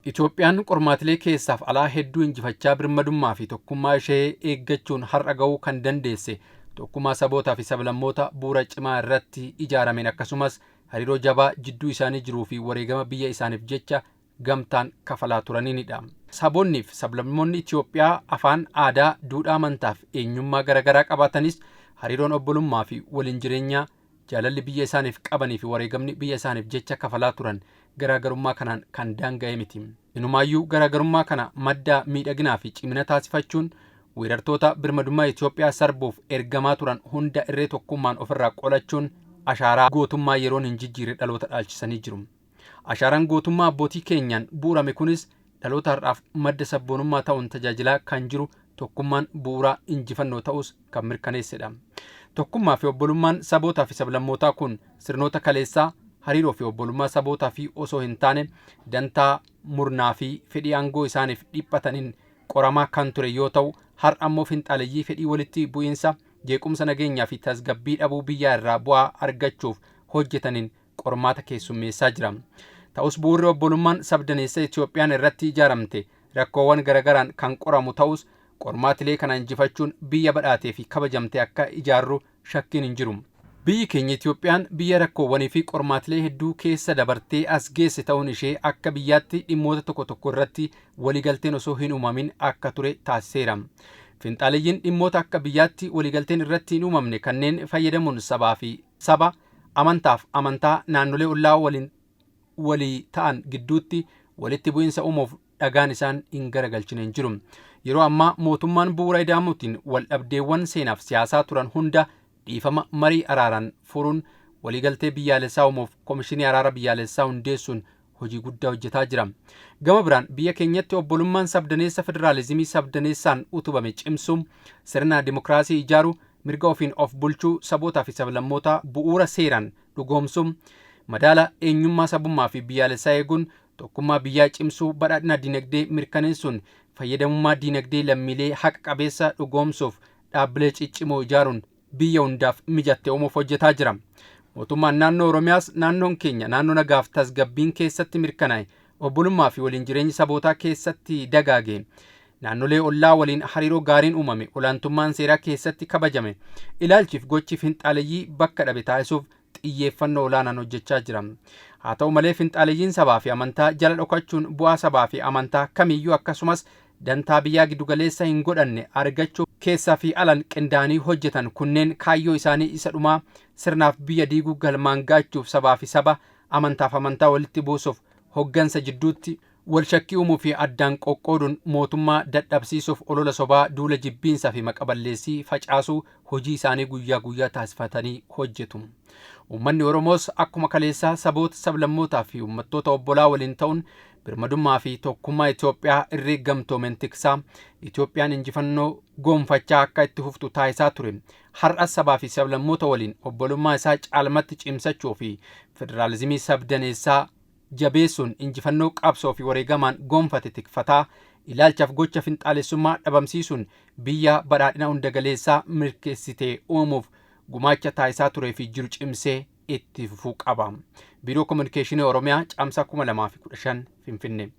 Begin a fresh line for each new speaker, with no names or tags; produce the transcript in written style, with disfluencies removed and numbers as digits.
Itoophiyaan qormaatilee keessaaf alaa hedduu injifachaa birmadummaa fi tokkummaa ishee eeggachuun har'a ga'uu kan dandeesse tokkummaa sabootaa fi sablammoota bu'uura cimaa irratti ijaarameen, akkasumas hariiroo jabaa jidduu isaanii jiruu fi wareegama biyya isaaniif jecha gamtaan kafalaa turaniinidha. Saboonnii fi sablammoonni Itoophiyaa afaan, aadaa, duudhaa, amantaa fi eenyummaa garaagaraa qabaatanis, hariiroon obbolummaa fi waliin jireenyaa, jaalalli biyya isaaniif qabanii fi wareegamni biyya isaaniif jecha kafalaa turan garaagarummaa kanaan kan daanga'e miti. Inumaayyuu garaagarummaa kana madda miidhaginaa fi cimina taasifachuun weerartoota birmadummaa Itoophiyaa sarbuuf ergamaa turan hunda irree tokkummaan ofirraa qolachuun ashaaraa gootummaa yeroon hin jijjiirre dhaloota dhaalchisanii jiru. Ashaaraan gootummaa abbootii keenyaan bu'urame kunis dhaloota har'aaf madda sabboonummaa ta'uun tajaajilaa kan jiru, tokkummaan bu'uuraa injifannoo ta'us kan mirkaneessedha. Tokkummaa fi obbolummaan sabootaa fi sablammootaa kun sirnoota kaleessaa hariiroo fi obbolummaa sabootaa fi osoo hin taane dantaa murnaa fi fedhii aangoo isaaniif dhiphataniin qoramaa kan ture yoo ta'u, har'a ammoo finxaaleyyii fedhii walitti bu'iinsa, jeequmsa nageenyaa fi tasgabbii dhabuu biyyaa irraa bu'aa argachuuf hojjetaniin qormaata keessummeessaa jira. Ta'us bu'uurri obbolummaan sabdaneessa Itoophiyaan irratti ijaaramte rakkoowwan garagaraan kan qoramu ta'us, qormaatilee kana injifachuun biyya badhaatee fi kabajamte akka ijaarru shakkiin hin jiru. Biyyi keenya Itoophiyaan biyya rakkoowwanii fi qormaatilee hedduu keessa dabartee as geesse ta'uun ishee akka biyyaatti dhimmoota tokko tokko irratti waliigalteen osoo hin uumamin akka ture taasiseera. Finxaaleyyiin dhimmoota akka biyyaatti waliigalteen irratti hin uumamne kanneen fayyadamuun sabaa fi saba, amantaaf amantaa naannolee ollaa waliin walii ta'an gidduutti walitti bu'iinsa uumuuf dhagaan isaan hin garagalchine hin jiru. Yeroo ammaa mootummaan bu'uura ida'amuutiin wal dhabdeewwan seenaaf siyaasaa turan hunda dhiifama, marii, araaraan furuun waliigaltee biyyaalessaa uumuuf komishinii araara biyyaalessaa hundeessuun hojii guddaa hojjetaa jira. Gama biraan biyya keenyatti obbolummaan sabdaneessa federaalizimii sabdaneessaan utubame cimsuun, sirna dimokiraasii ijaaruu, mirga ofiin of bulchuu sabootaa fi sablammootaa bu'uura seeraan dhugoomsuun, madaala eenyummaa sabummaa fi biyyaalessaa eeguun tokkummaa biyyaa cimsuu, badhaadhina dinagdee mirkaneessuun fayyadamummaa dinagdee lammiilee haqa qabeessa dhugoomsuuf dhaabbilee ciccimoo ijaaruun biyya hundaaf mijatte uumuuf hojjetaa jira. Mootummaan naannoo Oromiyaas naannoon keenya naannoo nagaaf tasgabbiin keessatti mirkanaa'e, obbolummaa fi waliin jireenyi sabootaa keessatti dagaage, naannolee ollaa waliin hariiroo gaariin uumame, olaantummaan seeraa keessatti kabajame, ilaalchiif gochi finxaaleyyii bakka dhabe taasisuuf xiyyeeffannoo olaanaan hojjechaa jira. Haa ta'u malee, finxaaleyyiin sabaa fi amantaa jala dhokachuun bu'aa sabaa fi amantaa kamiyyuu, akkasumas dantaa biyyaa giddugaleessa hin godhanne argachuu keessaa fi alan qindaa'anii hojjetan kunneen kaayyoo isaanii isa dhumaa sirnaaf biyya diiguu galmaan ga'achuuf sabaa fi saba, amantaaf amantaa walitti buusuuf, hoggansa jidduutti wal shakkii uumuu fi addaan qoqqooduun mootummaa dadhabsiisuuf olola sobaa, duula jibbiinsaa fi maqaballeessii facaasuu hojii isaanii guyyaa guyyaa taasifatanii hojjetu. Uummanni Oromoos akkuma kaleessaa saboota, sablammootaa fi uummattoota obbolaa waliin ta'uun birmadummaa fi tokkummaa Itoophiyaa irree gamtoomeen tiksaa Itoophiyaan injifannoo gonfachaa akka itti fuftu taasisaa ture. Har'as sabaa fi sablammoota waliin obbolummaa isaa caalmatti cimsachuu fi federaalizimii sabdaneessaa jabeessuun injifannoo qabsoo fi wareegamaan gonfate tikfataa, ilaalchaaf gocha finxaalessummaa dhabamsiisuun biyya badhaadhina hundagaleessaa milkeessite uumuuf gumaacha taasisaa turee fi jiru cimsee itti fufuu qaba. Biiroo Kominikeeshinii Oromiyaa, Caamsaa 2015, Finfinnee.